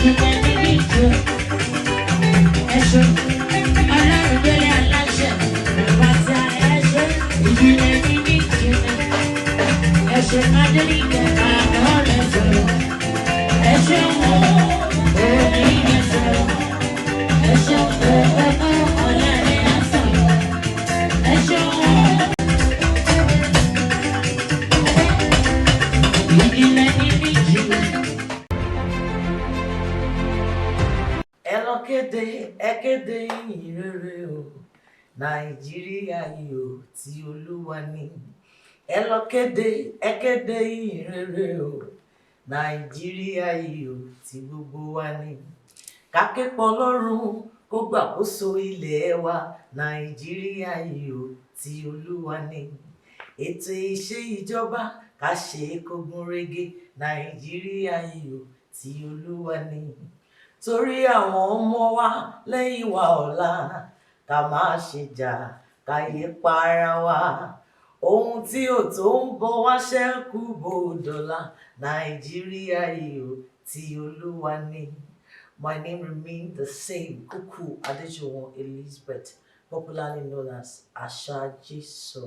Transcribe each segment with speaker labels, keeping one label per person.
Speaker 1: Ìjìnlẹ̀ nínú ìjọ. Ẹ ṣé. Ọlọ́run délé aláṣẹ. Bàbá tí a ẹ ṣé. Ìjìnlẹ̀ nínú ìjìnlẹ̀. Ẹ ṣé Adéníkẹ̀ àná rẹ̀ sọ̀rọ̀. Ẹ ṣé wo òní rẹ̀ sọ̀rọ̀. Ẹ ṣé òkòkò ọ̀la rẹ̀ á sọ̀rọ̀. Ẹ ṣé wo. Ìjìnlẹ̀ nínú ìjìnlẹ̀.
Speaker 2: Ẹ lọ kéde, ẹ kéde ìyìn rere o. Nàìjíríà yìí o, tí Olúwa ní. Ẹ lọ kéde, ẹ kéde ìyìn rere o. Nàìjíríà yìí o, tí gbogbo wa ní. Ká ké pe Ọlọ́run kó gbàkóso ilẹ̀ wa. Nàìjíríà yìí o, tí Olúwa ní. Ètò ìṣe ìjọba ká ṣe é kó gún régé. Nàìjíríà yìí o, tí Olúwa ní. Torí àwọn ọmọ wa lẹ́yìn wa ọ̀la, ká má ṣe jà, ká yé para wa. Ohun tí ò tó ń bọ̀ wá ṣẹ́kù bó dọ̀la. Nàìjíríà yìí o, tí Olúwa ní. My name remains the same, Kuku Adejuwon Elizabeth, popularly known as Asha Jesu.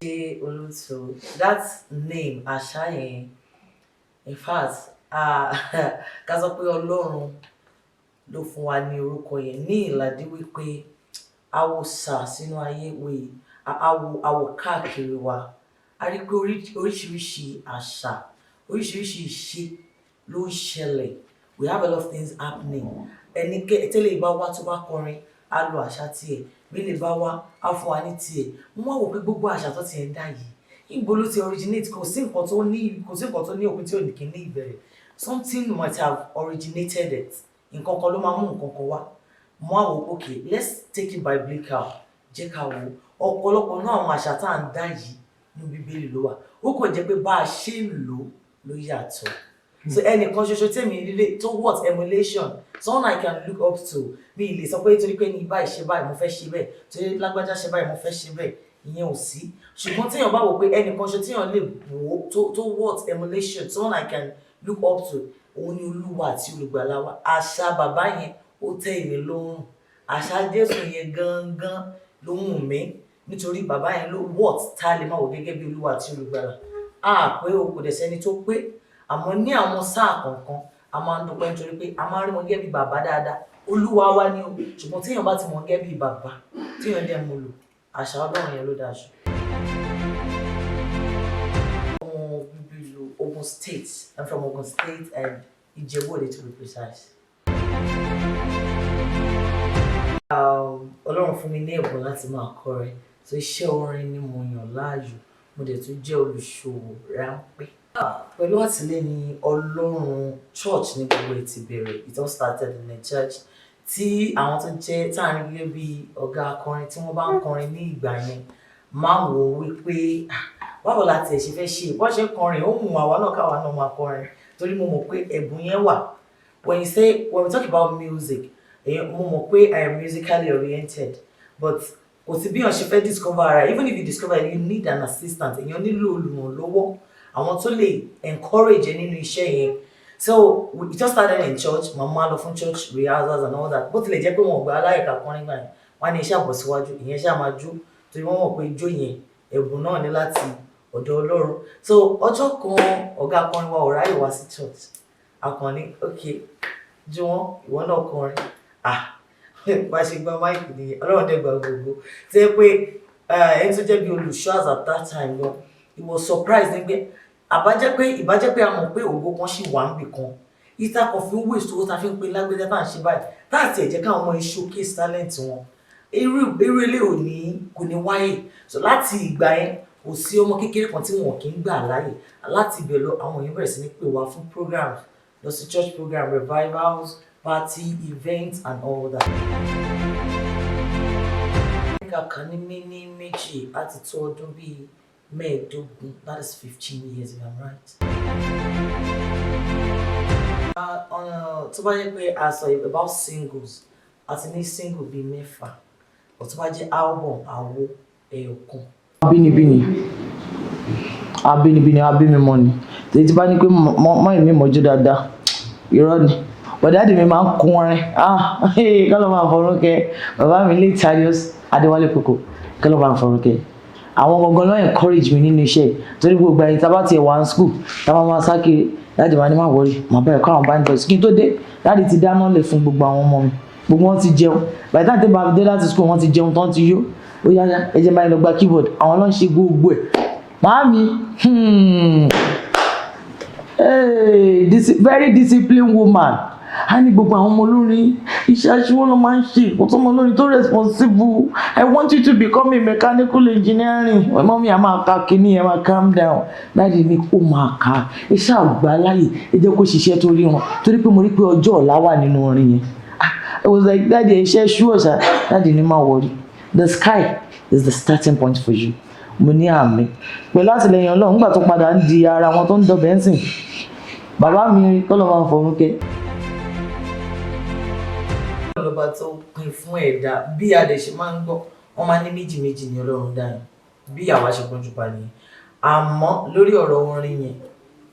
Speaker 2: Ṣé olóòtú, that name Àṣà yẹn, in fact, ká sọ pé Ọlọ́run ló fún wa ní orúkọ yẹn ní ìlàdí wípé a wo sà sínú ayé wé a wo káàkiri wa, a rí pé oríṣiríṣi àṣà, oríṣiríṣi ìṣe ló ń ṣẹlẹ̀. We have a lot of things happening. Ẹni tẹ́lẹ̀ bá wá, tó bá kọrin, á lo àṣà tiẹ̀. Bí lè bá wá, á fún wa ní tiẹ̀. Mo wá wò pé gbogbo àṣà tó ti ń dá yìí, níbo ló ti originate? Kò sí nǹkan tó ní òpin tí ò ní kí ní ìbẹ̀rẹ̀. Something might have originated it. Nǹkan kan ló máa mú nǹkan kan wá. Mo wá wò, okay, let's take it biblical. Jẹ́ ká wo ọ̀pọ̀lọpọ̀ náà, àwọn àṣà tá à ń dá yìí, ní Bíbélì ló wà. Ó kàn jẹ́ pé bá a ṣe ń lò ló yàtọ̀. So ẹnìkan ṣoṣo tèmi lílé tó worth emulation, someone I can look up to, mi lè sọ pé torí pé ní báyìí ṣe báyìí, mo fẹ́ ṣe bẹ́ẹ̀, torí lágbájá ṣe báyìí, mo fẹ́ ṣe bẹ́ẹ̀, ìyẹn ò sí. Ṣùgbọ́n téèyàn bá wò pé ẹnìkan ṣo téèyàn lè wò tó worth emulation, someone I can look up to, òun ni Olúwa àti Olùgbàlà wa. Àṣà bàbá yẹn, ó tẹ́ èmi lọ́rùn. Àṣà Jésù yẹn gangan ló wù mí, nítorí bàbá yẹn ló worth tá a lè máa wò gẹ́gẹ́ bí Olúwa àti Olùgbàlà. A pé o, kò dẹ̀ sẹ́ni tó pé, àmọ́ ní àwọn sáà kọ̀ọ̀kan, a máa ń dúpẹ́ nítorí pé a máa ń rí wọn gẹ́gẹ́ bí bàbá dáadáa. Olúwa wa ni o, ṣùgbọ́n téèyàn bá ti mọ̀ gẹ́gẹ́ bí bàbá, téèyàn dẹ̀ mú lò, àṣà Ọlọ́run yẹn ló dáa jù. Ọmọ bíbí ìlú Ogun State. I'm from Ogun State and Ijebu-Ode, to be precise. Ọlọ́run fún mi ní ẹ̀bùn láti máa kọrin, so iṣẹ́ orin ni mo yàn láàyò. Mo dẹ̀ tún jẹ́ olùṣòwò ráńpẹ́. Pẹ̀lú àtìlẹ́yìn Ọlọ́run, church ní gbogbo ẹ̀ ti bẹ̀rẹ̀. It all started in the church, tí àwọn tó jẹ́ tá à ń rí gẹ́gẹ́ bí ọ̀gá akọrin, tí wọ́n bá ń kọrin ní ìgbà yẹn, máa wò ó wípé, "Ah, báwo la tiẹ̀ ṣe fẹ́ ṣe bọ́n ṣe ń kọrin? Ó wù àwa náà káwa náà máa kọrin," torí mo mọ̀ pé ẹ̀bùn yẹn wà. When we talk about music, mo mọ̀ pé I am musically oriented, but kò sí bí èèyàn ṣe fẹ́ discover ara. Even if you discover it, you need an assistant. Èèyàn nílò olùrànlọ́wọ́, àwọn tó lè encourage ẹ nínú iṣẹ́ yẹn. So it just started in church. Màmá lọ fún church rehearsals and all that. Bó tilẹ̀ jẹ́ pé wọn ò gbà aláìka kọrin gbà yẹn, wọ́n á ní iṣẹ́ àbọ̀síwájú, ìyẹn ṣáà máa jó, torí wọ́n mọ̀ pé ijó yẹn, ẹ̀bùn náà ní láti ọ̀dọ̀ Ọlọ́run. So ọjọ́ kan, ọ̀gá akọrin wa ò ráyè wá sí church. Akọni, "Ok, Jùwọ́n, ìwọ náà kọrin." Ah, bá ṣe gba mic nìyẹn. Ọlọ́run dẹ̀ gba gbogbo tí ẹ pé ẹni tó jẹ́ bí olùṣọ́ as at that time gan, he was surprised ní pé àbájẹ́ pé ìbájẹ́ pé a mọ̀ pé ògo kan ṣì wà níbì kan ìta kan fi ń waste owó, ta fi ń pe lágbẹ́jẹ́, tá à ń ṣe báyìí, tá àti ẹ̀jẹ̀ káwọn ọmọ yìí showcase talent wọn, irú ilé òní kò ní wáyé. So láti ìgbà yẹn, kò sí ọmọ kékeré kan tí wọn kì í gbà láàyè. Láti ibẹ̀ lọ, àwọn èèyàn bẹ̀rẹ̀ sí ní pè wá fún programs, lọ sí church program, revivals, party events and all that. Kàkà ní mí ní méjì láti tó ọdún bíi 15, that is 15 years, if I'm right. Tó bá yẹ pé a sọ about singles, a ti ní single bíi mẹ́fà, but tó bá jẹ́ album, àwo ẹyọ kan.
Speaker 3: Abínibí ni, abínibí ni, abímímọ́ ni.
Speaker 2: Tí bá ní pé mọ́ mi mọ̀jú dáadáa, irọ́ ni. But daddy mi máa ń kọrin. Ah, kọ́ ló máa fọ̀rún kẹ́. Bàbá mi, late Thaddeus Adéwálé Kòkó, kọ́ ló máa fọ̀rún kẹ́. Àwọn gangan ló encourage mi nínú iṣẹ́, torí gbogbo ẹ̀yin tá a bá tiẹ̀ wá ní school, tá a máa máa sá kiri, daddy máa ní, "Má worry, màá bẹ̀rẹ̀ kọ́ àwọn band boys." Kí n tó dé, daddy ti dáná lẹ̀ fún gbogbo àwọn ọmọ mi. Gbogbo wọn ti jẹun. By the time tí bá dé láti school, wọ́n ti jẹun tán, ti yó. "Ó yá yá, ẹ jẹ́ báyìí lọ gba keyboard." Àwọn ló ń ṣe gbogbo ẹ̀. Màámi, hey, very disciplined woman. A ní gbogbo àwọn ọmọ olórin, iṣẹ́ aṣíwọ́ ló máa ń ṣe, kò tó ọmọ olórin tó responsible. "I want you to become a mechanical engineering." "Mummy, a máa ka kíní, ẹ máa calm down." Daddy ní kó máa ka, ẹ ṣáà gbà láàyè, ẹ jẹ́ kó ṣiṣẹ́ tó rí wọn, torí pé mo rí pé ọjọ́ ọ̀la wà nínú orin yẹn. Ah, I was like, "Daddy, ẹ ṣe ṣú ọ̀ṣà." Daddy ní, "Má worry, the sky is the starting point for you." Mo ní àmín. Pẹ̀lú àtìlẹyìn Ọlọ́run, nígbà tó padà ń di ara wọn tó ń dọbẹ̀ ń sìn, bàbá mi, kọ́ ló máa ń fọwọ́ kẹ́. Ọlọ́ba tó pín fún ẹ̀dá, bí a dẹ̀ ṣe máa ń gbọ́, wọ́n máa ní méjì méjì ní Ọlọ́run dá yẹn, bí àwa ṣe gbọ́njú pa nìyẹn. Àmọ́ lórí ọ̀rọ̀ orin yẹn,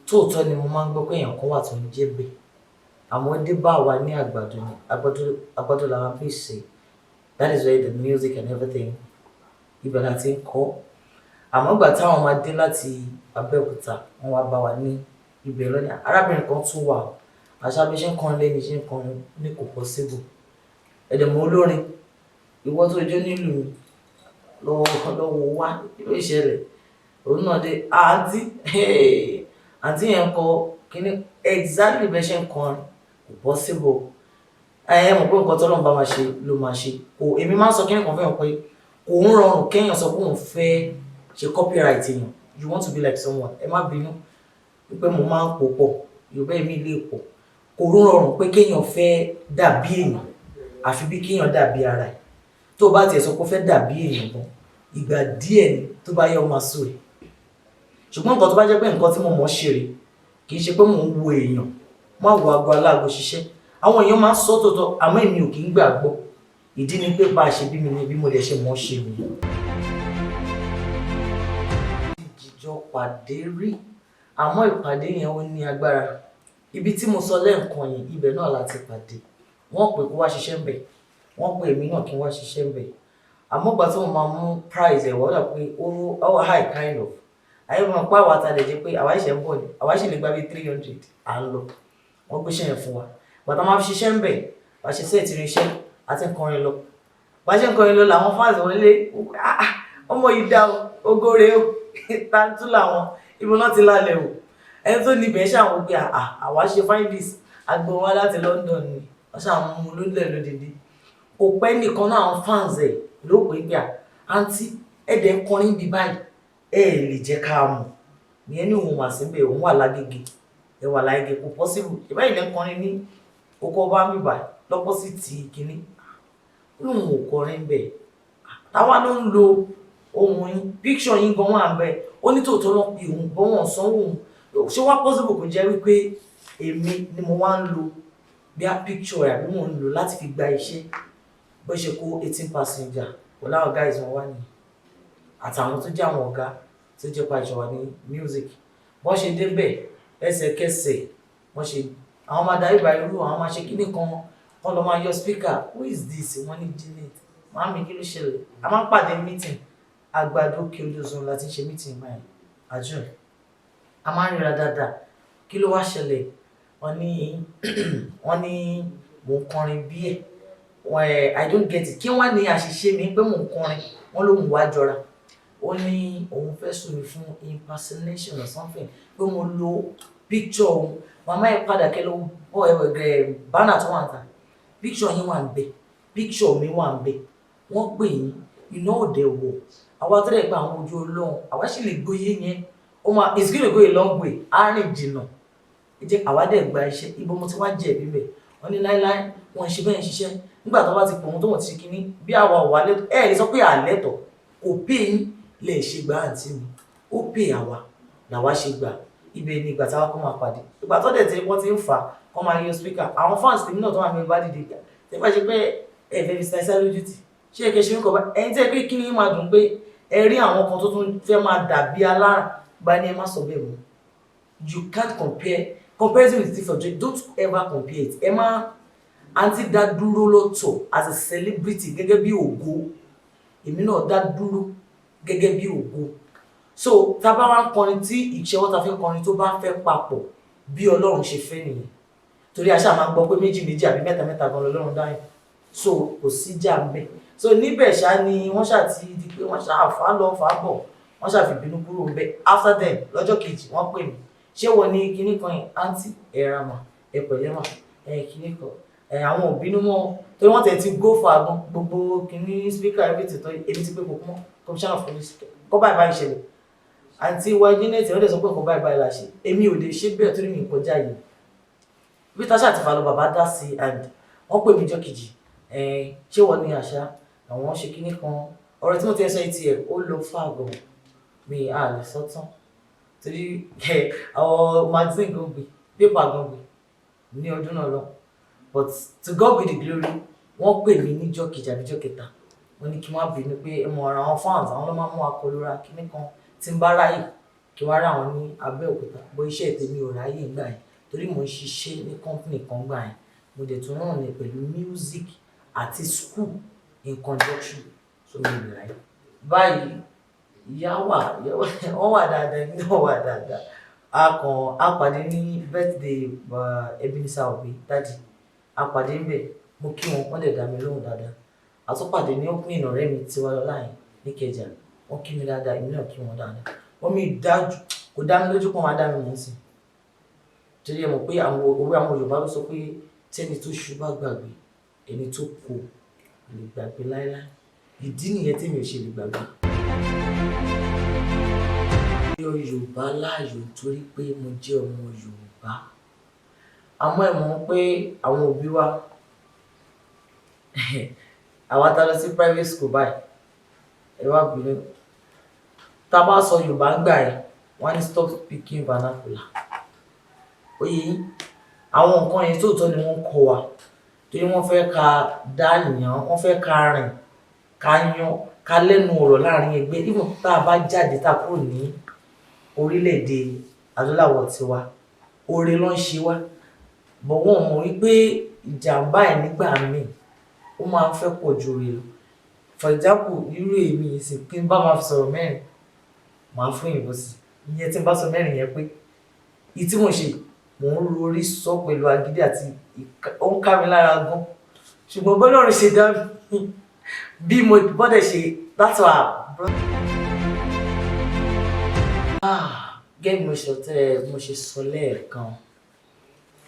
Speaker 2: tóòtọ́ ni mo máa ń gbọ́ pé èèyàn kan wà tó ń jẹ́ bẹ́ẹ̀. Àmọ́ dé bá wa ní Àgbàdo ni, Àgbàdo, Àgbàdo làwọn fi ṣe. That is where the music and everything, ibẹ̀ la ti ń kọ́. Àmọ́ ìgbà táwọn máa dé láti Abẹ́òkúta, wọ́n wá bá wa ní ibẹ̀ lọ́ní arábìnrin kan tún wà. Àṣà bí ṣe ń kọrin lẹ́ni ṣe ń kọrin ní kò possible. Ẹ̀dẹ̀mọ̀ olórin, ìwọ tó jó nílùú lọ́wọ́ lọ́wọ́ wá ló ṣẹlẹ̀. Òun náà dé, àǹtí, àǹtí yẹn kọ kíní exactly bẹ́ẹ̀ ṣe ń kọrin, kò possible. Ẹ mọ̀ pé nǹkan tọ́lọ́run bá máa ṣe ló máa ṣe. Kò, èmi máa ń sọ kíní kan fẹ́ràn pé kò ń rọrùn kéèyàn sọ pé òun fẹ́ ṣe copyright èèyàn. You want to be like someone. Ẹ má bínú wípé mo máa ń pò pọ̀, Yorùbá èmi lè pọ̀. Kò ń rọrùn pé kéèyàn fẹ́ dàbí èèyàn, àfi bí kéèyàn dàbí ara ẹ̀. Tó bá tiẹ̀ sọ pé ó fẹ́ dàbí èèyàn gan, ìgbà díẹ̀ ni, tó bá yẹ, ó máa sú ẹ̀. Ṣùgbọ́n nǹkan tó bá jẹ́ pé nǹkan tí mo mọ̀ ṣe rè, kì í ṣe pé mò ń wo èèyàn, má wo aago aláago ṣiṣẹ́. Àwọn èèyàn máa ń sọ tòótọ́, àmọ́ èmi ò kì í gbàgbọ́. Ìdí ni pé bá a ṣe bí mi ni bí mo dẹ̀ ṣe mọ̀ ṣe mi. Jíjọ pàdé rí, àmọ́ ìpàdé yẹn, ó ní agbára. Ibi tí mo sọ lẹ́ẹ̀kan yìí, ibẹ̀ náà la ti pàdé. Wọ́n pè kó wá ṣiṣẹ́ ń bẹ̀, wọ́n pè èmi náà kí n wá ṣiṣẹ́ ń bẹ̀. Àmọ́ ìgbà tí mo máa mú price ẹ̀ wọ́n dà pé ó high kind of. Ayé máa pa àwa ta lè jẹ́ pé àwa ṣẹ̀ ń bọ̀ ni, àwa ṣì lè gba bíi 300 à ń lọ. Wọ́n gbéṣẹ́ yẹn fún wa. Ìgbà tá a máa fi ṣiṣẹ́ ń bẹ̀, bá ṣe set irinṣẹ́ àti ń kọrin lọ, bá ṣe ń kọrin lọ làwọn fans wọlé. "Ah, ọmọ yìí dá o, ogóre o, tàǹtú làwọn ibo náà ti lálẹ́ o." Ẹni tó níbẹ̀ ṣàwọn pé àwa ṣe findings àgbọn wa láti London ni. Wọ́n ṣàwọn mú lólẹ̀ lódìdí. Kò pẹ́ nìkan náà, àwọn fans ẹ̀ ló pè é pé, "Àǹtí, ẹ̀dẹ̀ ń kọrin bí báyìí, ẹ lè jẹ́ ká mọ̀." Ìyẹn ní òun wà síbẹ̀, òun wà lágége. Ẹ wà lágége, kò possible. Ìbáyìí lẹ́ ń kọrin ní oko ọba ń bíbà l'opposite kínní. Lóun ò kọrin bẹ́ẹ̀, táwa ló ń lo ohun yín, picture yín gan wà ń bẹ́ẹ̀. Ó ní tòótọ́ lọ pé òun bọ́ wọn sanwó òun. Ṣé wá possible kò jẹ́ wípé èmi ni mo wá ń lo bí a picture ẹ̀, àbí mò ń lò láti fi gba iṣẹ́? Bó ṣe kó 18 passenger pẹ̀lú àwọn guys wọn wá nìyẹn, àtàwọn tó jẹ́ àwọn ọ̀gá tó jẹ́ pa ìṣọ̀wà ní music. Bọ́n ṣe débẹ̀, ẹsẹ̀kẹsẹ̀ wọ́n ṣe àwọn máa darí ìbá irú, àwọn máa ṣe kíní kan, wọ́n lọ máa yọ speaker. "Who is this?" Wọ́n ní Janet. "Màámi, kí ló ṣẹlẹ̀?" A máa ń pàdé meeting Àgbàdo Òkè zone láti ṣe meeting báyìí àjùn. A máa ń ríra dáadáa. "Kí ló wá ṣẹlẹ̀?" Wọ́n ní mò ń kọrin bí ẹ̀. Wọ́n ẹ̀, I don't get it. Kí wọ́n ní àṣìṣe mi pé mò ń kọrin? Wọ́n lóhùn wá jọra. Ó ní òun fẹ́ sùn mí fún impersonation or something, pé mo lo picture òun. Màmá ẹ̀ padà kẹ́ ló bọ́ ẹ banner tó wà ń ta, picture yín wà ń bẹ̀, picture mi wà ń bẹ̀. Wọ́n pè yín, iná òde wọ̀. Àwa tó dẹ̀ pé àwọn ojú Ọlọ́run, àwa sì lè gbóyè yẹn. Ó máa, it's gonna go a long way, á rìn jìnnà. Ẹ jẹ́ àwa dẹ̀ gba iṣẹ́. Ibo mo ti wá jẹ̀bi bẹ̀? Wọ́n ní láíláí, wọ́n ṣe bẹ́ẹ̀ ń ṣiṣẹ́. Nígbà tó bá ti pò ohun tó wọ́n ti ṣe kínní bí àwa ò wá lẹ́tọ̀, ẹ lè sọ pé àlẹ́tọ̀ kò pé yín lè ṣe gbà. Àǹtí mi, ó pè àwa làwa ṣe gbà. Ibẹ̀ ni ìgbà táwa kọ́ máa pàdé. Ìgbà tó dẹ̀ tí wọ́n ti ń fà kọ́ máa yọ speaker, àwọn fans tèmi náà tó wà ní bá dìde gbà tí bá ṣe pé ẹ fẹ́ fi ṣàìsàn lójú tì, ṣé ẹ kẹ́ ṣe ń kọ́ bá ẹ̀yin tí ẹ pé kí ni máa dùn pé ẹ rí àwọn kan tó tún fẹ́ máa dàbí alára gba ní. Ẹ má sọ bẹ́ẹ̀ mọ́. You can't compare. Comparison with thief of joy. Don't ever compare it. Ẹ má, àǹtí dá dúró lọ́tọ̀ as a celebrity gẹ́gẹ́ bí ògo. Èmi náà dá dúró gẹ́gẹ́ bí ògo. So tá a bá wá ń kọrin, tí ìṣẹ́wọ́ ta fi ń kọrin tó bá fẹ́ papọ̀, bí Ọlọ́run ṣe fẹ́ nìyẹn, torí a ṣáà máa ń gbọ́ pé méjì méjì àbí mẹ́ta mẹ́ta gan lọ́lọ́run dáhùn. So kò síjà ń bẹ̀. So níbẹ̀ ṣá ni wọ́n ṣáà ti di pé wọ́n ṣáà fà á lọ fà á bọ̀, wọ́n ṣáà fi bínú kúrò ń bẹ̀. After then, lọ́jọ́ kejì, wọ́n pè mí, "Ṣé wọ́n ní kinní kan yẹn?" "Àǹtí, ẹ ra mà, ẹ pẹ̀lẹ́ mà, ẹ kinní kan ẹ." Àwọn ò bínú mọ́, torí wọ́n tẹ̀ ti go for àgbọn gbogbo kinní speaker, everything tó èmi ti pé kò mọ́ commissioner of police kọ́. Báyìí báyìí ṣẹlẹ̀, àǹtí wa Janet, wọ́n dẹ̀ sọ pé nǹkan báyìí báyìí la ṣe. Èmi ò lè ṣe bẹ́ẹ̀ torí mi kọjá yìí bí tasha àti falọ. Bàbá dá sí and wọ́n pè mí jọ́ kejì, "Ṣé wọ́n ní àṣà àwọn ṣe kinní kan?" Ọ̀rọ̀ tí mo ti ẹ sọ yìí tiẹ̀ ó lọ fàgọ̀ mi, à lè sọ tán, torí àwọn magazine gan gbé, paper gan gbé ní ọdún náà lọ. But to God be the glory, wọ́n pè mí níjọ́ kejì àbí jọ́ kẹta, wọ́n ní kí n má bínú pé ẹ mọ ọ̀rọ̀ àwọn fans àwọn ló máa mú akọlura kinní kan, tí n bá ráyè kí wọ́n rà wọ́n ní Abẹ́òkúta bó. Iṣẹ́ tèmi ò ráyè ńgbà yẹn torí mò ń ṣiṣẹ́ ní company kan gbà yẹn, mo dẹ̀ tún ràn ní pẹ̀lú music àti school in conjunction, so mi ò lè ráyè. Báyìí ìyá wà, wọ́n wà dáadáa, èmi náà wà dáadáa. A kàn a pàdé ní birthday Ebenezer Obey, daddy. A pàdé ńbẹ̀, mo kí wọn, wọ́n dẹ̀ dá mi lóhùn dáadáa. A tún pàdé ní opening ọ̀rẹ́ mi Tiwalọ́lá yẹn níkẹjà, wọ́n kí mi dáadáa, èmi náà kí wọn dáadáa. Wọ́n mi dájú, kò dá mi lójú pé wọ́n á dá mi mọ̀ sí, torí ẹ mọ̀ pé àwọn òwe àwọn Yorùbá ló sọ pé tẹ́ni tó ṣú bá gbàgbé, ẹni tó kò lè gbàgbé láéláé. Ìdí nìyẹn tí mi ò ṣe lè gbàgbé. Yọ Yorùbá láàyò torí pé mo jẹ́ ọmọ Yorùbá. Àmọ́ ẹ mọ̀ pé àwọn òbí wa, àwa tá lọ sí private school báyìí, ẹ wá bínú, tá a bá sọ Yorùbá ń gbà ẹ, wọ́n á ní, "Stop speaking vernacular." Ó yé yín, àwọn nǹkan yẹn tóòtọ́ ni wọ́n kọ́ wa torí wọ́n fẹ́ ká dá yàn, wọ́n fẹ́ ká rìn, ká yan, ká lẹ́nu ọ̀rọ̀ láàrin ẹgbẹ́. Even tá a bá jáde, tá a kúrò ní orílẹ̀-èdè adúláwọ̀ tiwa, oore ló ń ṣe wá bọ̀. Wọ́n mọ̀ wípé ìjàmbá ẹ̀ nígbà míì ó máa ń fẹ́ pọ̀ ju oore lọ. For example, irú èmi yìí sì, kí n bá máa fi sọ̀rọ̀ mẹ́rin, màá fún òyìnbó sí ìyẹn. Tí n bá sọ mẹ́rin yẹn pé ìyí tí mò ń ṣe, mò ń rorí sọ pẹ̀lú agídí àti ó ń ká mi lára gan, ṣùgbọ́n bọ́lọ́run ṣe dá mi bí mo bọ́dẹ̀ ṣe, that's why. Ah, gẹ́gẹ́ bí mo ṣe tẹ́ mo ṣe sọ lẹ́ẹ̀kan,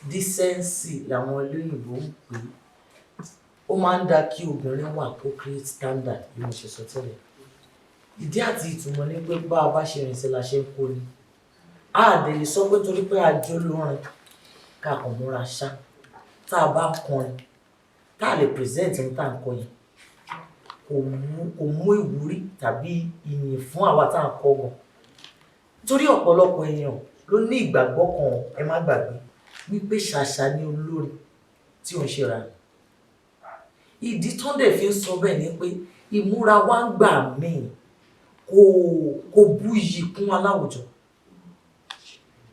Speaker 2: decency làwọn olóyìnbó ń pè é. Ó máa ń dáa kí obìnrin wà kó create standard. Bí mo ṣe sọ tẹ́lẹ̀, ìdí àti ìtumọ̀ ni pé bá a bá ṣe rìn sí la ṣe ń kó ni. A dẹ̀ lè sọ pé torí pé a jó lórin, ká kàn múra ṣá. Tá a bá ń kọrin, tá a lè present ní tá à ń kọ yẹn, kò mú ìwúrí tàbí ìyìn fún àwa tá à ń kọ gan, torí ọ̀pọ̀lọpọ̀ èèyàn ló ní ìgbàgbọ́ kan. Ẹ má gbàgbé wípé ṣàṣà ni olórin tí ò ń ṣe ra. Ìdí tó ń dẹ̀ fi ń sọ bẹ́ẹ̀ ni pé ìmúra wa ń gbà míì kò búyì kún aláwùjọ.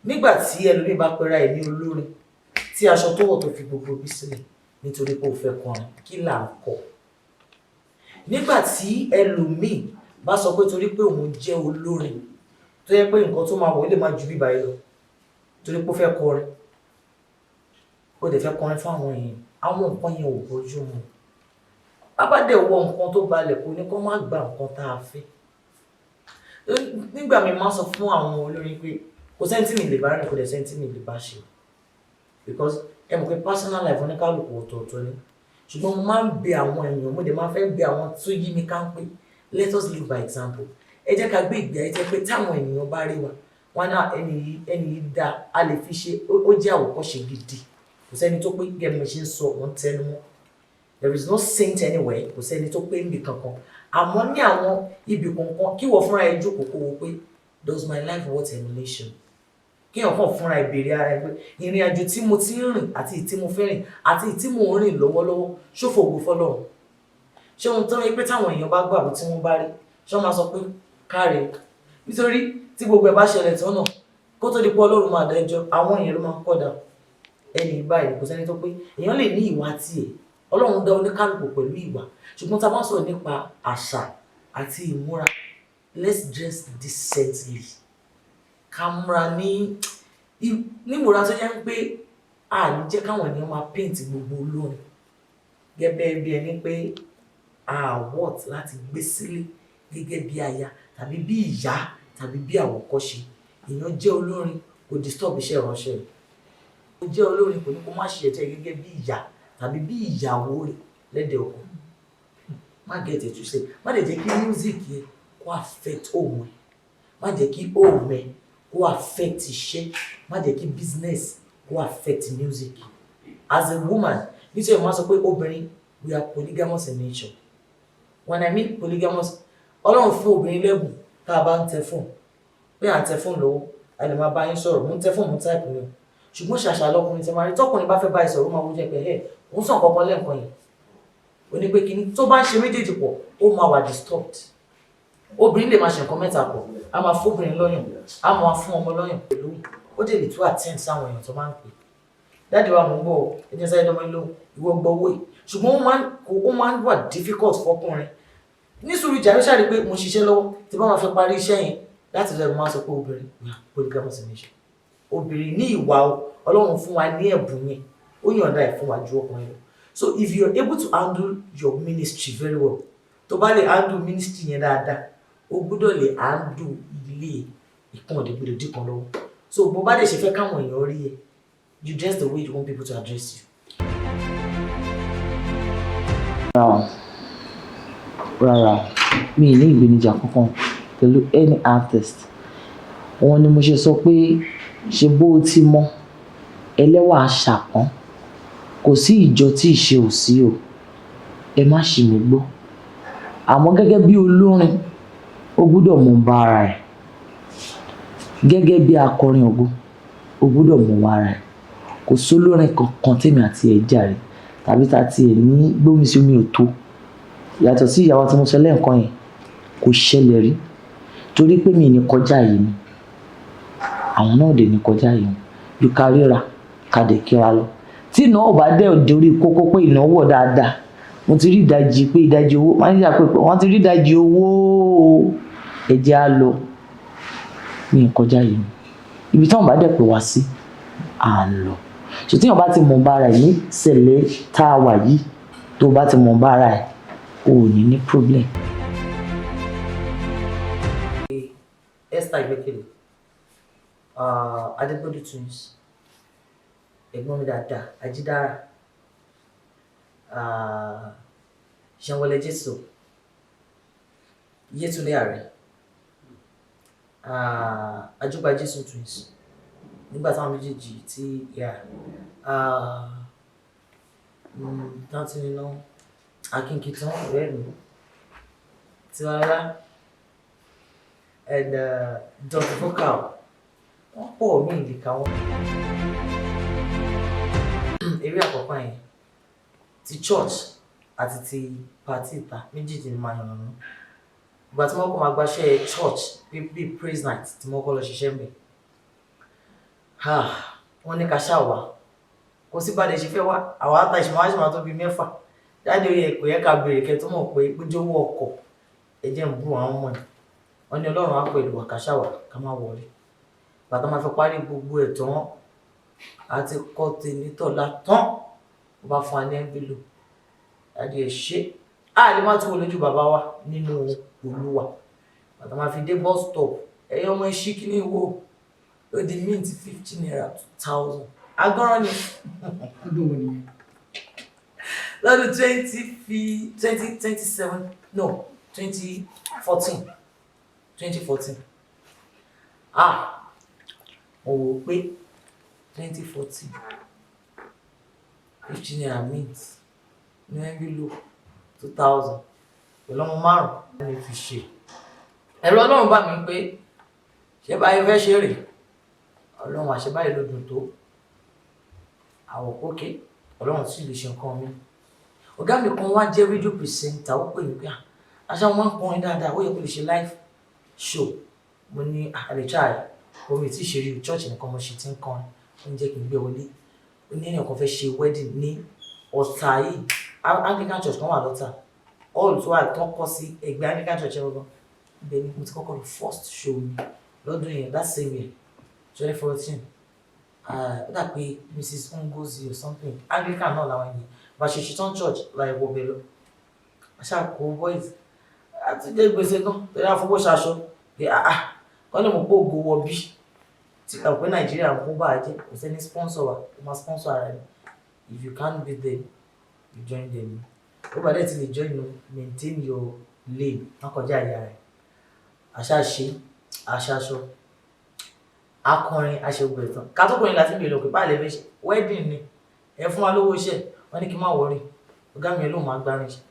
Speaker 2: Nígbà tí ẹlòmíì bá pera ẹ̀ ní olórin, tí aṣọ tó wọ̀ tó fi gbogbo bí sílẹ̀ nítorí pé ó fẹ́ kọrin, kí là ń kọ? Nígbà tí ẹlòmíì bá sọ pé torí pé òun jẹ́ olórin, tó yẹ pé nǹkan tó máa wọ̀ ó lè má ju bíbá yìí lọ torí pé ó fẹ́ kọrin, ó dẹ̀ fẹ́ kọrin fún àwọn èèyàn, àwọn nǹkan yẹn ò bójú mu. Bàbá dẹ̀ wọ nǹkan tó balẹ̀, kò ní kó má gba nǹkan tá a fẹ́. Nígbà mi máa sọ fún àwọn olórin pé kò sẹ́ni tí mi lè bá rìn, kò dẹ̀ sẹ́ni tí mi lè bá ṣe, because ẹ mọ̀ pé personal life oníkálukú ọ̀tọ̀ọ̀tọ̀ ni. Ṣùgbọ́n mo máa ń bẹ àwọn èèyàn, mo dẹ̀ máa fẹ́ bẹ àwọn tó yí mi ká ń pé let us live by example. Ẹ jẹ́ ká gbé ìgbé ayé tẹ́ pé táwọn ènìyàn bá rí wa, wọn náà ẹni yìí dáa, a lè fi ṣe, ó jẹ́ àwòkọ́ṣe gidi. Kò sẹ́ni tó pé. Gẹ́gẹ́ bí mo ṣe ń sọ, wọ́n tẹnu mọ́, there is no saint anywhere. Kò sẹ́ni tó pé níbi kankan. Àmọ́ ní àwọn ibì kankan, kí wọ́n fúnra ẹ jókòó kó wo pé, does my life worth emulation? Kí èèyàn kàn fúnra ẹ béèrè ara ẹ pé ìrìn àjò tí mo ti ń rìn àti ìtí mo fẹ́ rìn àti ìtí mò ń rìn lọ́wọ́lọ́wọ́, ṣófò ògo fọlọ́run? Ṣé ohun tó ń pé táwọn èèyàn bá gbàgbọ́, tí wọ́n bá rí, ṣé wọ́n máa sọ pé káre? Nítorí tí gbogbo ẹ̀ bá ṣẹlẹ̀ tán náà, Kó tó di pé Ọlọ́run máa dájọ́, àwọn èèyàn ló máa kọ́ da ẹni báyìí. Kò sẹ́ni tó pé. Èèyàn lè ní ìwà tiẹ̀, Ọlọ́run dá oníkálukú pẹ̀lú ìwà, ṣùgbọ́n tá a bá ń sọ̀rọ̀ nípa àṣà àti ìmúra, let's dress decently. Ká múra ní nímúra tó jẹ́ pé a ní jẹ́ káwọn ènìyàn máa paint gbogbo olórin gẹ́gẹ́ bí ẹni pé a worth láti gbé sílé gẹ́gẹ́ bí aya tàbí bí ìyá tàbí bí àwòkọ́ṣe. Èèyàn jẹ́ olórin, kò disturb iṣẹ́ ìránṣẹ́ rẹ̀. Ó jẹ́ olórin, kò ní kó má ṣe ẹ̀tọ́ ẹ̀ gẹ́gẹ́ bí ìyá tàbí bí ìyàwó rẹ̀ lẹ́dẹ̀ ọkọ. Má get it twisted. Má lè jẹ́ kí music yẹn kó affect home ẹ̀, má jẹ́ kí home ẹ̀ kó affect iṣẹ́, má jẹ́ kí business kó affect music. As a woman, nítorí mo máa sọ pé obìnrin, we are polygamous in nature. When I mean polygamous, Ọlọ́run fún obìnrin lẹ́bùn. Tá a bá ń tẹ fóònù, pé à ń tẹ fóònù lọ́wọ́, a lè máa bá yín sọ̀rọ̀, mò ń tẹ fóònù, mò ń type ni o. Ṣùgbọ́n ṣàṣà lọkùnrin tẹ máa rí tọkùnrin bá fẹ́ bá ẹ sọ̀rọ̀, ó máa wújẹ́ pé ẹ̀ òun sàn kankan lẹ́ǹkan yẹn. Ó ní pé kíní tó bá ń ṣe méjèèjì pọ̀, ó máa wà disturbed. Obìnrin lè máa ṣe nǹkan mẹ́ta pọ̀. A máa fóbìnrin lọ́yàn, a máa fún ọmọ lọ́yàn pẹ̀lú, ó dẹ̀ lè tún attend sáwọn èèyàn tó máa ń pè, "Daddy wa, mò ń bọ̀, ẹ jẹ́ sáré dánmọ́ lóhùn, ìwọ gbọ́ owó yìí." Ṣùgbọ́n ó máa ń wà difficult fọkùnrin ní sùúrù ìjà. Ló ṣàrí pé mo ṣiṣẹ́ lọ́wọ́ tí bá máa fi parí iṣẹ́ yẹn láti lọ́ọ́ máa sọ pé obìnrin, polygamous in nature. Obìnrin ní ìwà o, Ọlọ́run fún wa ní ẹ̀bùn yẹn, ó yọ̀ǹda ẹ̀ fún wa ju ọkùnrin lọ. So if you are able to handle your ministry very well, tó bá lè handle ministry yẹn dáadáa, o gbọ́dọ̀ lè handle ilé. Ìkan òde gbọ́dọ̀ dì kan lọ́wọ́. So bó bá dẹ̀ ṣe fẹ́ káwọn èèyàn rí ẹ, you dress the way you want people to address you.
Speaker 3: Rárá, rárá, mi ì ní ìpèníjà kankan pẹ̀lú any artist. Òun ni mo ṣe sọ pé ṣe bó o ti mọ ẹlẹ́wà àṣàpọ́n, kò sí ìjọ tí ìṣe ò sí o. Ẹ má ṣì mí gbọ́. Àmọ́ gẹ́gẹ́ bí olórin, ó gbúdọ̀ mọ̀ bá ara ẹ̀. Gẹ́gẹ́ bí akọrin ògo, ó gbúdọ̀ mọ̀ ara ẹ̀. Kò sólórin kankan tèmi àti ẹ̀ jàre tàbí ta tiẹ̀ ní gbómi sí omi ò tó, yàtọ̀ sí ìyàwó tí mo sọ lẹ́ẹ̀kan yẹn. Kò ṣẹlẹ̀ rí, torí pé mi ní kọjá yìí mi, àwọn náà dẹ̀ ní kọjá yìí wọn ju ká ríra, ká dẹ̀ kíra lọ. Tí ìnáwó bá dẹ̀ dórí kókó pé ìnáwó dáadáa, mo ti rí ìdajì, pé ìdajì owó máníjà, pé wọ́n ti rí ìdajì owó, ẹ̀jẹ̀ á lọ. Mi ì kọjá yìí mi. Ibi tí wọ́n bá dẹ̀ pè wá sí, à ń lọ. So tí wọ́n bá ti mọ̀ bára ẹ̀ ní sẹ̀lẹ̀ tá a wà yìí, tó bá ti mọ̀ bára ẹ̀, o ò ní ní problem.
Speaker 2: Esther Ìgbẹ́kẹ̀lé, Adégbòdù Twins, ẹ̀gbọ́n mi dáadáa, Ajídára, Ṣẹ̀wọ̀lẹ̀ Jésù, Yétúndé Ààrẹ, Ajúgbà Jésù Twins, nígbà táwọn méjèèjì tí tán ti níná Akínkìtàn, ọ̀rẹ́ mi Tiwalọ́lá and Dr. Vocal, wọ́n pọ̀ mí ìlè ká wọ́n. Eré àkọ́kọ́ yẹn, ti church àti ti party ìta, méjèèjì ni máa yànnà ná. Ìgbà tí wọ́n kọ́ máa gbaṣẹ́ church bí praise night tí wọ́n kọ́ lọ ṣiṣẹ́ ń bẹ̀, wọ́n ní ká ṣáà wá. Kò sí bá lè ṣe fẹ́ wá, àwọn àtà ìṣẹ̀mọ́ àṣìmọ́ tó bíi mẹ́fà jáde. Ó yẹ kò yẹ ká béèrè kẹ́ tó mọ̀ pé péjọ owó ọkọ̀ ẹ jẹ́ ń bú àwọn ọmọ yìí. Wọ́n ní Ọlọ́run á pẹ̀lú wa, ká ṣáà wá, ká má wọlé. Bàtà máa fi parí gbogbo ẹ̀ tán àti kọ́ tèmi tọ̀la tán, ó bá fún wa ní envelope. Daddy, ẹ̀ ṣe á lè má tún wò lójú bàbá wa nínú Olúwa. Bàtà máa fi dé bus stop, ẹ̀yin ọmọ iṣí kíní wo ó di mint ₦50, 2,000 agọ́rọ́ ni.
Speaker 4: Ọdún wo nìyẹn?
Speaker 2: Lọ́dún twenty twenty seven, no, 2014, 2014. Ah, mo wò ó pé 2014, ₦50 mint ní envelope, 2,000 pẹ̀lú ọmọ márùn-ún ní fi ṣe. Ẹ̀rọ Ọlọ́run bá mi pé ṣé báyìí fẹ́ ṣe rè, Ọlọ́run àṣẹ báyìí ló dùn tó àwọ̀ òkè. Ọlọ́run sì lè ṣe nǹkan mi. Ọ̀gá mi kan wá jẹ́ rédíò presenter, ó pè mí pé àṣà wọn máa ń kọrin dáadáa, ó yẹ kó lè ṣe live show. Mo ní, "Ah, I dey try." Omi tí ìṣeré church nìkan mo ṣì ti ń kọrin. Ó ń jẹ́ kí n gbé wọlé. Ó ní èèyàn kan fẹ́ ṣe wedding ní Ọ̀tà yìí. Anglican church kan wà lọ́tà, hall tó wà tó kọ́ sí ẹgbẹ́ Anglican church yẹn gangan. Ibẹ̀ ni mo ti kọ́kọ́ lọ first show mi lọ́dún yẹn, that same year, 2014. Ó dà pé Mrs Ngozi or something, Anglican náà làwọn yẹn. Bá ṣe ṣetán church láì wọ bẹ̀ lọ, aṣáàkó boys àti jẹ́ gbèsè gan torí àfọwọ́ ṣaṣọ pé ah ah, kọ́ lè mọ̀ pé ògo wọ bí tí a pé Nàìjíríà ń kó bá a jẹ́. Kò sẹ́ni sponsor wa, ó máa sponsor ara ẹni. If you can't beat them, you join them. Ó bá dẹ̀ ti lè join o, maintain your lane, má kọjá ìyá rẹ̀. Àṣàṣe aṣaṣọ, akọrin, aṣègùn ẹ̀tàn kátókùnrin láti bèèrè lọ pé báà lè fẹ́ ṣe wedding ni, ẹ fún wa lówó iṣẹ́. Wọ́n ní kí n má worry, ọ̀gá mi lóun máa gbárin iṣẹ́.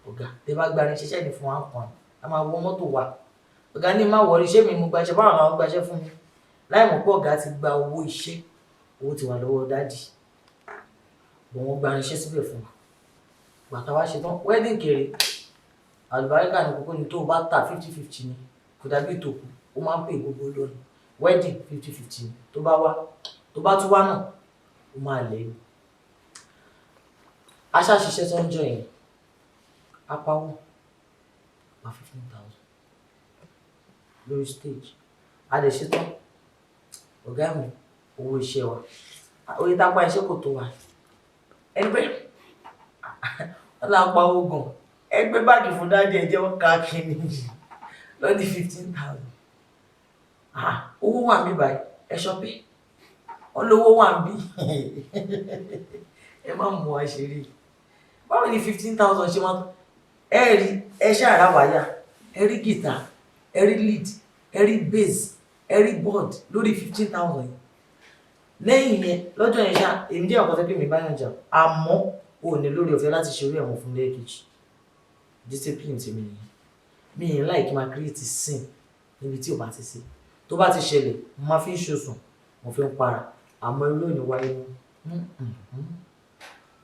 Speaker 2: Ọ̀gá, tẹ bá gbárin iṣẹ́, ṣẹ́ ni fún wa ń kọrin, a máa wọ mọ́tò wa. Ọ̀gá ní má worry, ṣé mi mo gbaṣẹ́? Báwọn làwọn gbaṣẹ́ fún mi láì mọ̀ pé ọ̀gá ti gba owó iṣẹ́, owó ti wà lọ́wọ́ daddy bọ̀. Wọ́n gba irinṣẹ́ síbẹ̀ fún wa. Gbàtà wá ṣe tán wedding kéré, àlùbáríkà ní kókó ni. Tó o bá tà, 50-50 ni. Kò dàbí ìtòkù, ó máa ń pè gbogbo lónìí. Wedding, 50-50 ni. Tó bá wá, tó bá tún wá náà, ó máa lẹ̀ ní. Aṣáṣiṣẹ́ tó ń jọ yẹn, apáwọ̀ pa 15,000 lórí stage. A lè ṣetán, ọ̀gá mi, owó iṣẹ́ wa, oye tá a pa iṣẹ́ kò tó wa. Ẹni pé wọ́n là ń pa owó gan. Ẹgbẹ́ báàgì fún daddy, ẹ jẹ́ wọ́n ká kínní lọ́dí 15,000. Owó wà mí báyìí, ẹ sọ pé wọ́n lówó wà ń bí. Ẹ má mú wa ṣeré. Báwo ni 15,000 ṣe máa tó? Ẹ rí, ẹ ṣàrà wáyà, ẹ rí guitar, ẹ rí lead, ẹ rí bass, ẹ rí board lórí 15,000 yìí. Lẹ́yìn yẹn, lọ́jọ́ yẹn ṣá, èmi jẹ́ ọ̀kan tó pé mi bá yàn jà, àmọ́ o ní lórí ọ̀fẹ́ láti ṣerú ẹ̀wọ̀n fún lẹ́ẹ̀kejì. Discipline tèmi nìyẹn. Mi ì láì kí n máa create scene níbi tí ò bá ti sí. Tó bá ti ṣẹlẹ̀, mo máa fi ń ṣoṣùn, mo fi ń para, àmọ́ irú ò ní wáyé mọ́.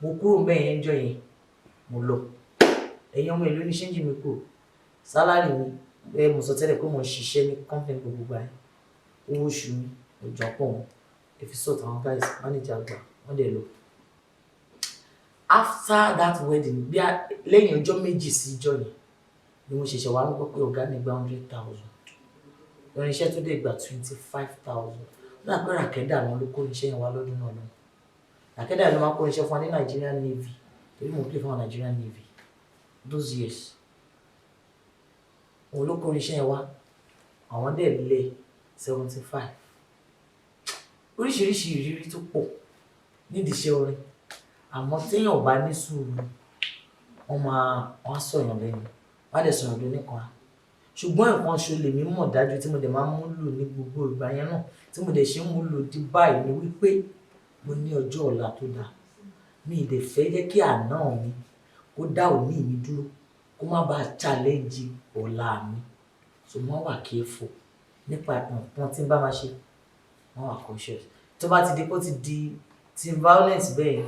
Speaker 2: Mo kúrò mẹ́yẹn jọ yẹn, mo lọ. Ẹ̀yin ọmọ ìlú ní change mi kúrò. Salary mi, ẹ mo sọ tẹ́lẹ̀ pé mo ń ṣiṣẹ́ ní company gbogbo gbà yẹn. Owó oṣù mi ò jọ pọ̀ mọ́, ẹ fi sort àwọn guys, manager gbà wọ́n dẹ̀ lọ. After that wedding, bí a lẹ́yìn ọjọ́ 2 sí ìjọ yẹn ni mo ṣẹ̀ṣẹ̀ wá ń gbọ́ pé ọ̀gá mi gba 100,000. Irinṣẹ́ tó dé gba 25,000. Ó dà pé Ràkẹ́dà wọn ló kó irinṣẹ́ yẹn wá lọ́dún náà lọ. Ràkẹ́dà ló máa kó irinṣẹ́ fún wa ní Nigerian Navy, torí mo play fún àwọn Nigerian Navy those years. Òun ló kó irinṣẹ́ yẹn wá, àwọn dẹ̀ lé 75. Oríṣiríṣi ìrírí tó pọ̀ nídìí iṣẹ́ orin, àmọ́ téèyàn ò bá ní sùúrù, wọ́n máa wọ́n á sọ̀yàn lẹ́nu, wọ́n á dẹ̀ sọ̀yàn lóní kan. Ṣùgbọ́n nǹkan ṣo lèmi mọ̀ dájú tí mo dẹ̀ máa ń mú lò ní gbogbo ìgbà yẹn náà, tí mo dẹ̀ ṣe ń mú lò di báyìí, ni wípé mo ní ọjọ́ ọ̀la tó dáa. Mi ì dẹ̀ fẹ́ jẹ́ kí àná mi kó dá òní mi dúró, kó má bàa challenge ọ̀la mi. So mo wà careful nípa nǹkan tí n bá máa ṣe, mo wà cautious. Tó bá ti di pé ó ti di ti violence bẹ́ẹ̀ yẹn,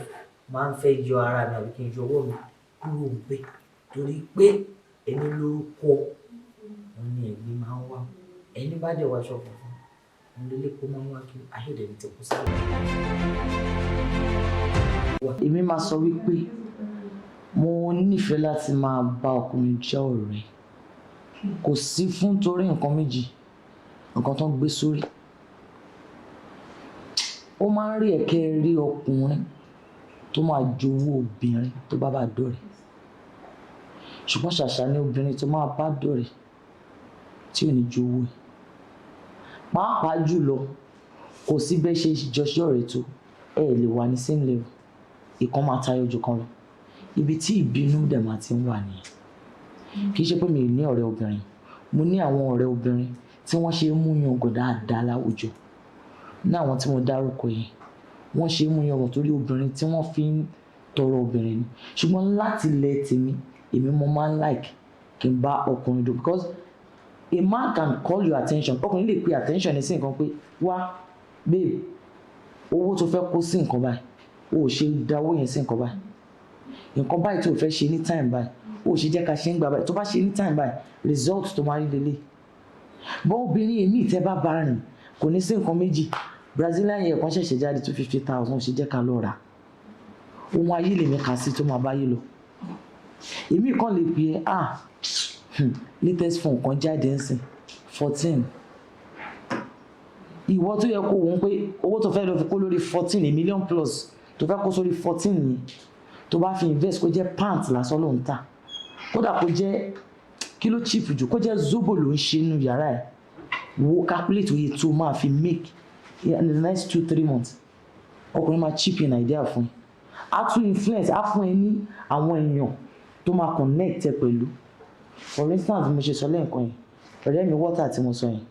Speaker 2: máa ń fẹ́ yọ ara mi àbí kí n yọ ọwọ́ mi kúrò ńbẹ̀, torí pé ẹni lórúkọ òun ni ẹ̀gbin máa ń wá. Ẹni bá dẹ̀ wọ aṣọ funfun, òun lélépo máa ń wá kiri. Ayé òde ní ti kú sílẹ̀.
Speaker 3: Èmi máa sọ wípé mo nífẹ̀ẹ́ láti máa bá ọkùnrin jẹ́ ọ̀rẹ́. Kò sí fún torí nǹkan méjì, nǹkan tó ń gbé sórí. Ó máa ń rí ẹ̀kẹ́ rí ọkùnrin tó máa jowú obìnrin tó bá bá dọ̀rẹ́, ṣùgbọ́n ṣàṣà ni obìnrin tó máa bá dọ̀rẹ́ tí ò ní jowú ẹ̀. Pàápàá jùlọ, kò sí bẹ́ẹ̀ ṣe jọṣẹ́ ọ̀rẹ́ tó, ẹ lè wà ní same level, ìkan máa tayọ ju kan lọ. Ibi tí ìbínú dẹ̀ máa ti ń wà nìyẹn. Kì í ṣe pé mi ò ní ọ̀rẹ́ obìnrin. Mo ní àwọn ọ̀rẹ́ obìnrin tí wọ́n ṣe é mú yangàn dáadáa láwùjọ. Ní àwọn tí mo dárúkọ yẹn, wọ́n ṣe é mú yangàn torí obìnrin tí wọ́n fi ń tọrọ obìnrin ni. Ṣùgbọ́n láti ilẹ̀ tèmi, èmi mo máa ń like kí n bá ọkùnrin dùn, because a man can call your attention. Ọkùnrin lè pe attention ní sí nǹkan pé, "Wá babe, owó tó fẹ́ kó sí nǹkan báyìí, o ò ṣe da owó yẹn sí nǹkan báyìí. Nǹkan báyìí tó fẹ́ ṣe ní time báyìí, o ò ṣe jẹ́ ká ṣe ń gbà báyìí. Tó bá ṣe ní time báyìí, result tó máa rí lélẹ̀." Bọ́ obìnrin èmi, ìtẹ́ bá bá rìn, Kò ní sí nǹkan méjì. Brazilian hair kan ṣẹ̀ṣẹ̀ jáde, 250,000, ṣe jẹ́ ká lọ rà. Ohun ayé lèmi kà sí tó máa báyé lọ. Èmi kàn lè pè é, ah, latest phone kan jáde ń sìn, 14. Ìwọ tó yẹ kó wọ́n pé owó tó fẹ́ lọ fi kó lórí 14, a million plus tó fẹ́ kó sórí 14 yìí, tó bá fi invest, kó jẹ́ pant lásán ló ń tà, kódà kó jẹ́ kí ló cheap jù, kó jẹ́ zobo ló ń ṣe nínú yàrá ẹ̀, wo calculate oye tó máa fi make in the next 2-3 months. Ọkùnrin máa chip in idea fún ẹ, á tún influence, á fún ẹ ní àwọn èèyàn tó máa connect ẹ pẹ̀lú. For instance, mo ṣe sọ lẹ́ẹ̀kan yẹn, ọ̀rẹ́ mi water tí mo sọ yẹn,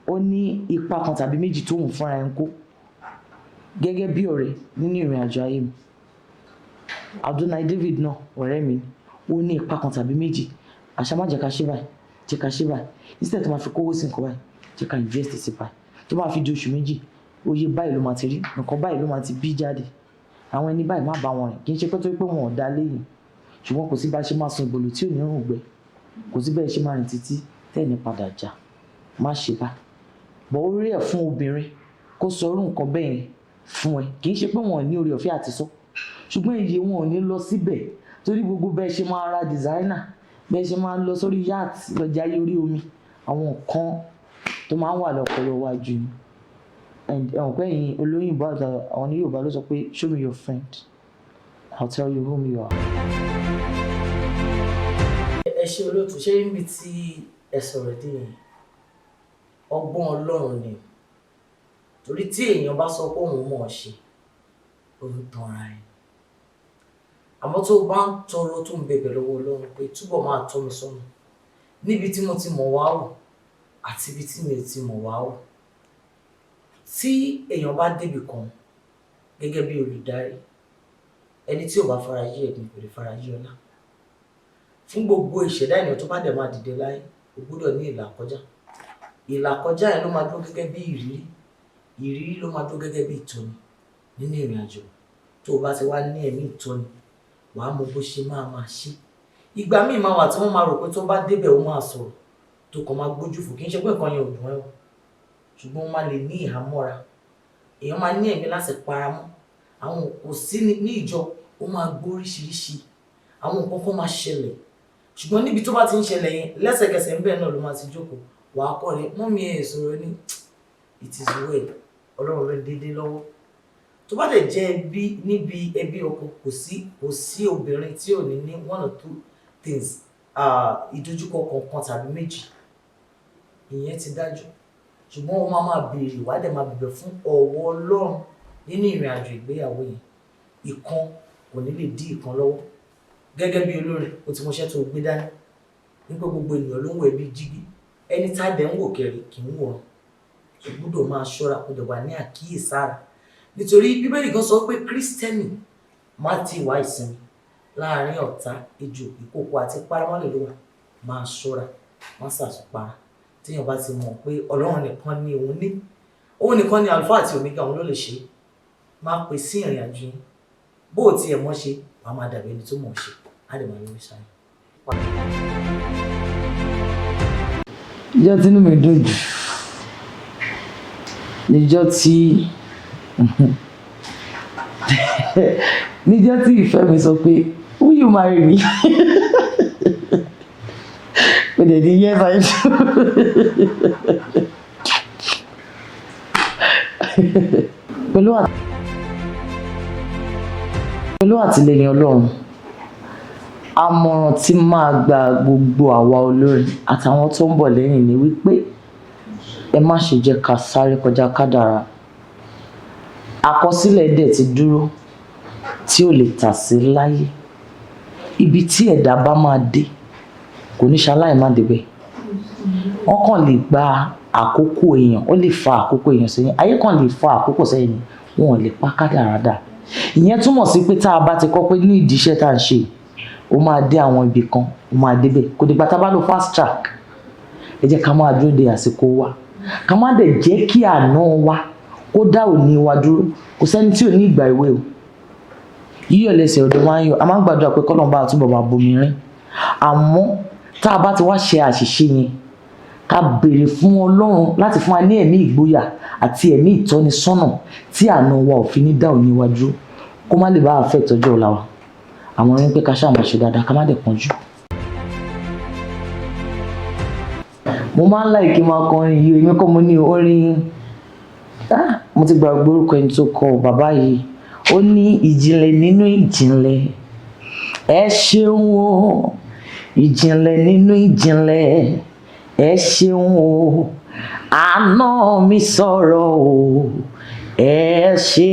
Speaker 3: ó ní ipa kan tàbí méjì tó ń fúnra ẹ̀ ń kó gẹ́gẹ́ bí ọ̀rẹ́ nínú ìrìn àjò ayé mi. Adonai David náà, ọ̀rẹ́ mi, ó ní ipa kan tàbí méjì. Àṣà má jẹ́ ká ṣe báyìí, jẹ́ ká ṣe báyìí, instead tó máa fi kówó sí nǹkan báyìí, jẹ́ ká invest sí báyìí, tó máa fi di oṣù 2, oye báyìí ló máa ti rí, nǹkan báyìí ló máa ti bí jáde. Àwọn ẹni báyìí, má bá wọn rìn. Kì í ṣe pé tó pé wọn ò dá léyìn, ṣùgbọ́n kò sí bá ṣe máa sun ìbòlò tí ò ní rùn gbẹ, kò sí bẹ́ẹ̀ ṣe máa rìn títí tẹ́ẹ̀ padà jà. Má ṣe bá bọ̀. Orí ẹ̀ fún obìnrin kó sọ irú nǹkan bẹ́ẹ̀ yẹn fún ẹ, kì í ṣe pé wọn ò ní orí ọ̀fẹ́ àti sọ, ṣùgbọ́n iye wọn ò ní lọ síbẹ̀, torí gbogbo bẹ́ẹ̀ ṣe máa ra designer, bẹ́ẹ̀ ṣe máa lọ sórí yacht lọ́jà ayé orí omi, àwọn nǹkan tó máa ń wà lọ́pọlọ wájú ni. And ẹ̀wọ̀n pé ẹ̀yin olóyìnbó àti àwọn ní Yorùbá ló sọ pé, "Show me your friend, I'll tell you whom you are."
Speaker 2: Ẹ ṣe, olóòtú. Ṣé níbi tí ẹ sọ̀rọ̀ dé yẹn, ọgbọ́n Ọlọ́run ni, torí tí èèyàn bá sọ pé òun mọ̀ ọ́ ṣe, òun tanra ẹ̀. Àmọ́ tó o bá ń tọrọ, tó ń bẹ̀bẹ̀ lọ́wọ́ Ọlọ́run pé túbọ̀ máa tọ́ mi sọ́nà níbi tí mo ti mọ̀ wá wò àti ibi tí mi ò ti mọ̀ wá wò. Tí èèyàn bá débì kan gẹ́gẹ́ bí olùdarí, ẹni tí ò bá fara yí ẹ̀gbin kò lè fara yí ọlá. Fún gbogbo ìṣẹ̀dá ènìyàn tó bá dẹ̀ máa dìde láyé, o gbọ́dọ̀ ní ìlàkọjá. Ìlàkọjá yẹn ló máa dúró gẹ́gẹ́ bí ìrírí, ìrírí ló máa dúró gẹ́gẹ́ bí ìtọ́ni nínú ìrìn àjò. Tó o bá ti wá ní ẹ̀mí ìtọ́ni, wàá mọ bó ṣe máa máa ṣe. Ìgbà míì máa wà tí wọ́n máa rò pé tó bá débẹ̀, ó máa sọ̀rọ̀, tó kàn máa gbójú fò. Kì í ṣe pé nǹkan yẹn ò dùn ẹ́ o, ṣùgbọ́n ó máa lè ní ìhámọ́ra, èèyàn máa ní ẹ̀mí láti paramọ́ àwọn. Kò sí ní ìjọ, ó máa gbọ́ oríṣiríṣi, àwọn nǹkan kan máa ṣẹlẹ̀, ṣùgbọ́n níbi tó bá ti ń ṣẹlẹ̀ yẹn, lẹ́sẹ̀kẹsẹ̀ ń bẹ̀ náà ló máa ti jókòó, wàá kọ́ ni mummy ẹ̀ sọ̀rọ̀ ní, "It is well, Ọlọ́run ló dédé lọ́wọ́." Tó bá dẹ̀ jẹ́ ẹbí, níbi ẹbí ọkọ, kò sí obìnrin tí ò ní ní one or two things, ìdojúkọ kọ̀ọ̀kan tàbí méjì, ìyẹn ti dájú. Ṣùgbọ́n ó máa máa béèrè, wàá dẹ̀ máa bẹ̀bẹ̀ fún ọ̀wọ̀ Ọlọ́run nínú ìrìn àjò ìgbéyàwó yẹn. Ìkan kò ní lè dí ìkan lọ́wọ́. Gẹ́gẹ́ bí olórin, ó ti mọṣẹ́ tó gbé dání nípa gbogbo ènìyàn ló ń wẹ̀ bí jígí. Ẹni tá dẹ̀ ń wò kẹrì kì í wòran. O gbọ́dọ̀ máa ṣọ́ra, kó dẹ̀ wà ní àkíyèsára, nítorí Bíbélì kan sọ pé Kírísítẹ́nì má ti wá ìsinmi láàrin ọ̀tá, ejò, ìkòkò àti paramọ́lẹ̀ ló wà. Máa ṣọ́ra, má ṣàṣùpara. Téèyàn bá ti mọ̀ pé Ọlọ́run nìkan ni òun ní, òun nìkan ni Alpha àti Omega, òun ló lè ṣe é, máa pè sí ìrìn àjò yín. Bó o tiẹ̀ mọ̀ ṣe, wàá máa dàbí ẹni tó mọ̀ ṣe, á lè máa yọrí sáyé.
Speaker 3: Ìjọ́ tínú mi dùn jù níjọ́ tí ìfẹ́ mi sọ pé, "Will you marry me?" Mo dẹ̀ ní, "Yes, I do." Pẹ̀lú àtìlẹ́yìn Ọlọ́run, àmọ̀ràn tí máa gba gbogbo àwa olórin àtàwọn tó ń bọ̀ lẹ́yìn ni wípé ẹ má ṣe jẹ́ ká sáré kọjá kádàrá. Àkọsílẹ̀ dẹ̀ ti dúró tí ò lè tà sí láyé. Ibi tí ẹ̀dá bá máa dé, kò ní ṣaláì má débẹ̀. Wọ́n kàn lè gba àkókò èèyàn, ó lè fa àkókò èèyàn sẹ́yìn, ayé kàn lè fa àkókò sẹ́yìn ni, wọn ò lè pa kádàrá dà. Ìyẹn túmọ̀ sí pé tá a bá ti kọ́ pé ní ìdí iṣẹ́ tá à ń ṣe, ó máa dé àwọn ibì kan, ó máa débẹ̀. Kò dìgbà tá a bá lo fast track. Ẹ jẹ́ ká máa dúró de àsìkò wa, ká má dẹ̀ jẹ́ kí àná wa kó dá òní wa dúró. Kò sẹ́ni tí ò ní ìgbà èwe o. Yíyọ̀ lẹ́sẹ̀ ọ̀dọ̀ máa ń yọ. A máa ń gbàdúrà pé kọ́lọ́n bá túbọ̀ máa bomi rín, àmọ́ tá a bá ti wá ṣe àṣìṣe yẹn, Ká béèrè fún Ọlọ́run láti fún wa ní ẹ̀mí ìgboyà àti ẹ̀mí ìtọ́nisọ́nà tí àna wa ò fi ní dá òní wa dúró, kó má lè bá a fẹ́ ìtọ́jú ọ̀la wa. Àwọn orin pé ká ṣáà máa ṣe dáadáa, ká má dẹ̀ pọ́njú. Mo máa ń like máa kọrin yìí. Èmi kọ́ mo ní orin. Ah, mo ti gbàgbé orúkọ ẹni tó kọ bàbá yìí. Ó ní ìjìnlẹ̀ nínú ìjìnlẹ̀, ẹ ṣeun o. Ìjìnlẹ̀ nínú ìjìnlẹ̀, ẹ ṣeun o. Àná mi sọ̀rọ̀ o, ẹ ṣe.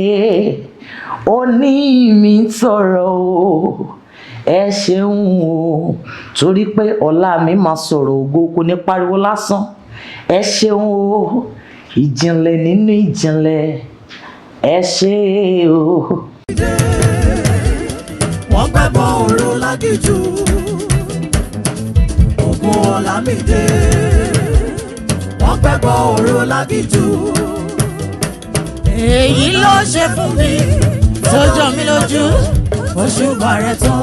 Speaker 3: Òní mi sọ̀rọ̀ o, ẹ ṣeun o. Torí pé ọ̀la mi máa sọ̀rọ̀ ògo, kò ní pariwo lásán. Ẹ ṣeun o. Ìjìnlẹ̀ nínú ìjìnlẹ̀, ẹ ṣe o.
Speaker 5: Wọ́n gbẹ́bọ̀ òru lágìjù, Ògún Ọlámídé. Wọ́n gbẹ́bọ̀ òru lágìjù.
Speaker 1: Èyí ló ṣe fún mi tó jọ mí lójú, òṣùbà rẹ̀ tó.